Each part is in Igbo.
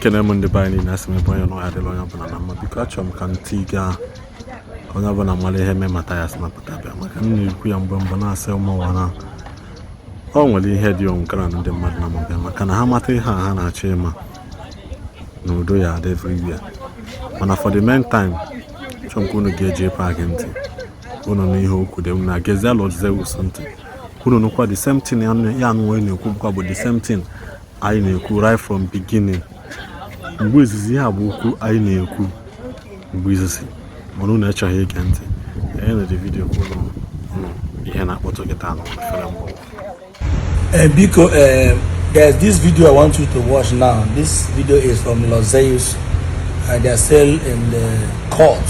Ekene m ndị be anyị niile. Asị m ebe onye nọ ya adịla onye ọbụla na mma. Biko, achọrọ m ka m tiga ka onye ọbụla mara ihe mee Mathias na pụtabịa, maka m na-ekwu ya mgbe mbụ, na-asị ụmụ ụwa na o nwere ihe dị nkara na ndị mmadụ na amabịa, maka na ha mata ihe a ha na-achọ ịma na udo ya adị everywhere. Mana for the meantime, chọrọ m ka unu ga-eji paakị ntị unu nụ ihe okwu dị m na gezie Lord Zeus ntị, unu nụkwa the same thing ya anụ na-ekwu, bụkwa bụ the same thing anyị na-ekwu right from beginning. Mgbe izizi, ihe a bụ okwu anyị na-ekwu mgbe izizi, mana unu achọghị ige ntị. Enye na the video ka unu nụ ihe na-akpọtụ kịta nọ efere mbụ. Biko, there's this video I want you to watch now. This video is from Lord Zeus. They are still in the court.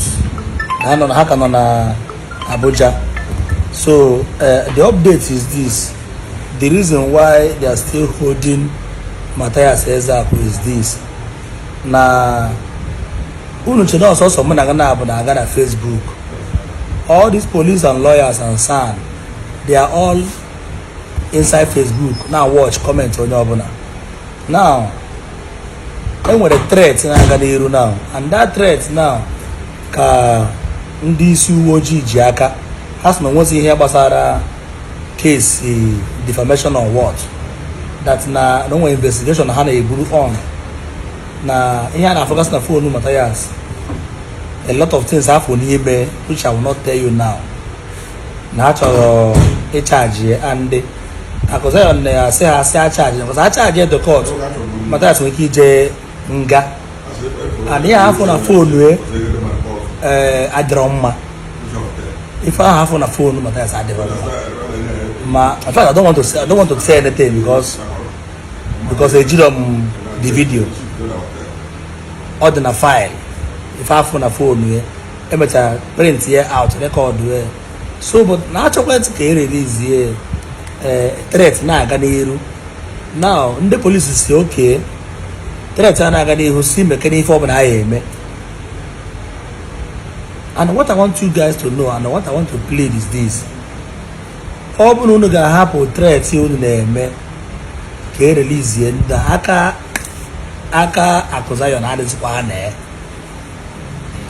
Ha ka nọ na Abuja. So the update is this. The reason why they are still holding Matthias Ezeaku is this. Na unu chere ọsọsọ mụ na gị na-abụ na-aga na Facebook. All these police and lawyers and SAN, they are all inside Facebook now, watch comment onye ọbụla. Now, enwere threat na-aga n'iru now, and that threat now ka ndị isi uwe ojii ji aka ha sị na onwezi ihe gbasara case defamation or what, that na onwere investigation ha na-eburu on na ihe a na-afọgasị na phone Mathias, a lot of things afọ n'ime which I will not tell you now, na ha chọrọ ịcharge and Akụzayon na-asị ha asị acharge, because acharge the court, Mathias nwere ike ije nga, and ihe afọ na phone ee adịrọ mma. Ife ahụ afọ na phone Mathias adịrọ mma. Ma in fact, I don't want to say anything because ejiro m the video, ọ dị na file. Ife afọ na phone ya, emechara print ya out, record ya. So but na achọkwa ka e release, ee, threat na-aga n'iru now. Ndị polisi si oke threat a na-aga n'ihu si mekene ife ọbụla ha eme. And what I want you guys to know and what I want to plead is this: ọ bụrụ na unu ga-ahapụ threat unu na-eme ka e release ndị aka Akụ Zion adịzikwa na ya.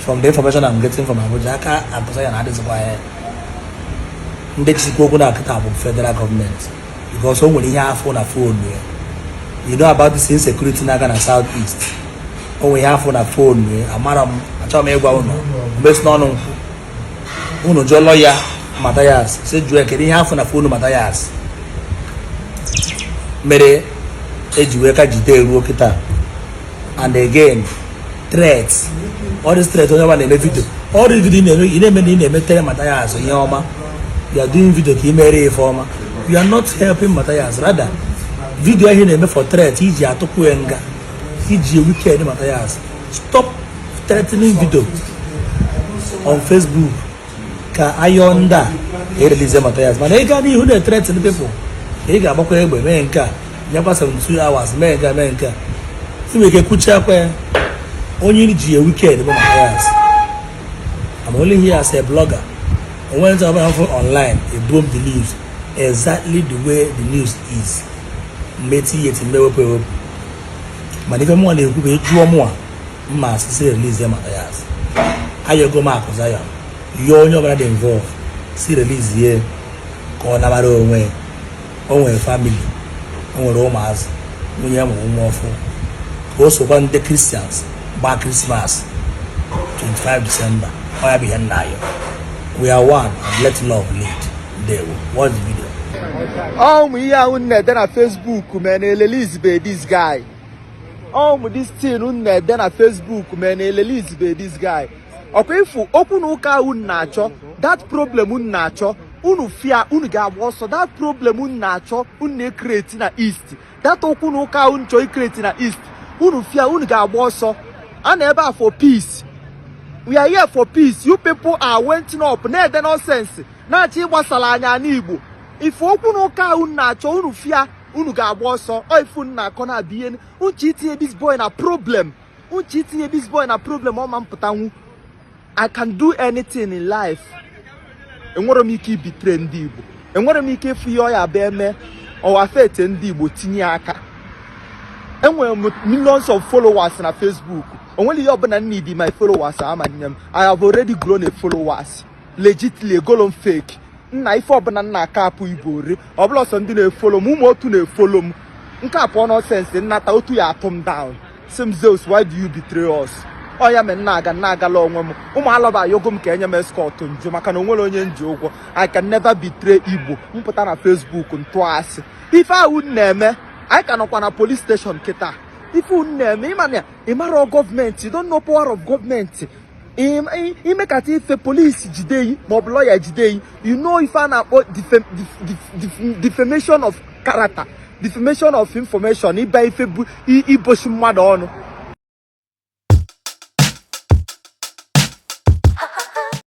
From the information I'm getting from Abuja, aka Akụ Zion adịzikwa ya. Ndị jisikwa okwu na akịta bụ federal government, because o nwere ihe afọ na phone ya. You know about this insecurity na-aga na South East. O nwere ihe afọ na phone ya. Amara m, achọghị m ịgwa unu mgbe si n'ọnụ nkwụ unu jụọ lọya Mathias, si jụọ ya kedu ihe afọ na phone Mathias mere eji wee ka jide ruo kịta. And again, threat, all this threat onye ọbụla na-eme video, all this video ị na-eme, ị na-eme na ị na-emetere Mathias ihe ọma. You are doing video ka ị mere ife ọma. You are not helping Mathias. Rather, video ahụ ị na-eme for threat iji atụpụ ya nga, iji weekend Mathias. Stop threatening video on Facebook ka ayọ ndị a erelease Mathias. Mana ị gaa n'ihu na threaten people, ị ga-agbakwa egbe, mee nke a, nyekwa 72 hours, mee nke a, mee nke a, ị nwere ike kwuchiakwa ya. Onye ji ya weekend bụ Mathias. I'm only here as a blogger. Onwe ntị ọbụla mfụ online, ebom the news exactly the way the news is, mmeti ihe eti ewepụ ewepụ. Mana ife mụnwa na-ekwu bụ, ịjụọ mụnwa, mma asịsị release Mathias. Ayọgo m Akụ Zion, yọọ onye ọbụla dị involve, si release ye ka ọ nabara onwe. O nwere family, o nwere ụmụazị, nwunye ya mụrụ nwa ọfụ, ka o sokwa ndị Christians gbaa Christmas 25 December. Ọ ya bụ ihe nna ya. We are one and let love lead. Ndewo. Watch the video. Ọ ụmụ ihe ahụ na-ede na Facebook mee na erelease this guy. Ọ ụmụ this thing na-ede na Facebook mee na erelease this guy. Ọkwa ịfụ okwu na ụka ahụ na-achọ, that problem unu na-achọ, unu fia unu ga-agba ọsọ. That problem unu na-achọ, unu na-ecreate na East, that okwu na ụka ahụ chọọ icreate na East, unu fia unu ga-agba ọsọ. A na ebe a for peace. We are here for peace. You people are waking up na-ede nonsense, na-achọ ịgbasara anya n'Igbo. Ife okwu na ụka ahụ na-achọ, unu fia unu ga-agba ọsọ. Ọ ife unu na-akọ na-abịa ihe uche itinye this boy na problem, uche itinye this boy na problem. Ọ ma mpụtanwu. I can do anything in life. Enwere m ike ibetray ndị Igbo, enwere m ike ịfụ ihe ọ ya abịa eme ọwa fete ndị Igbo tinye aka. Enwere m millions of followers na Facebook. Onwere ihe ọbụla m need my followers ama nye m. I have already grown a followers legitly, egolo m fake. Nna, ife ọbụla nna aka apụ Igbo ori ọbụla ọsọ ndị na-efollow m, ụmụ otu na-efollow m nke a pụọ nonsense nnata otu ya atụ m down, sị m, "Zeus, why do you betray us?" Ọ ya mere nna aga nna agala onwe m. Ụmụ alọba ayogo m ka enye m escort nju maka na onwere onye nji ụgwọ. I can never betray Igbo. Mpụta na Facebook ntụ asị ife ahụ na-eme, anyị ka nọkwa na police station kịta. Ife unu na-eme, ịma na ịmara gọọmenti, you don't know power of gọọmenti. Imekata ife, polisi jide yi maọbụ lọya jide yi. You know ife a na-akpọ defamation of character, defamation of information, ịba ife bụ ibochi mmadụ ọnụ.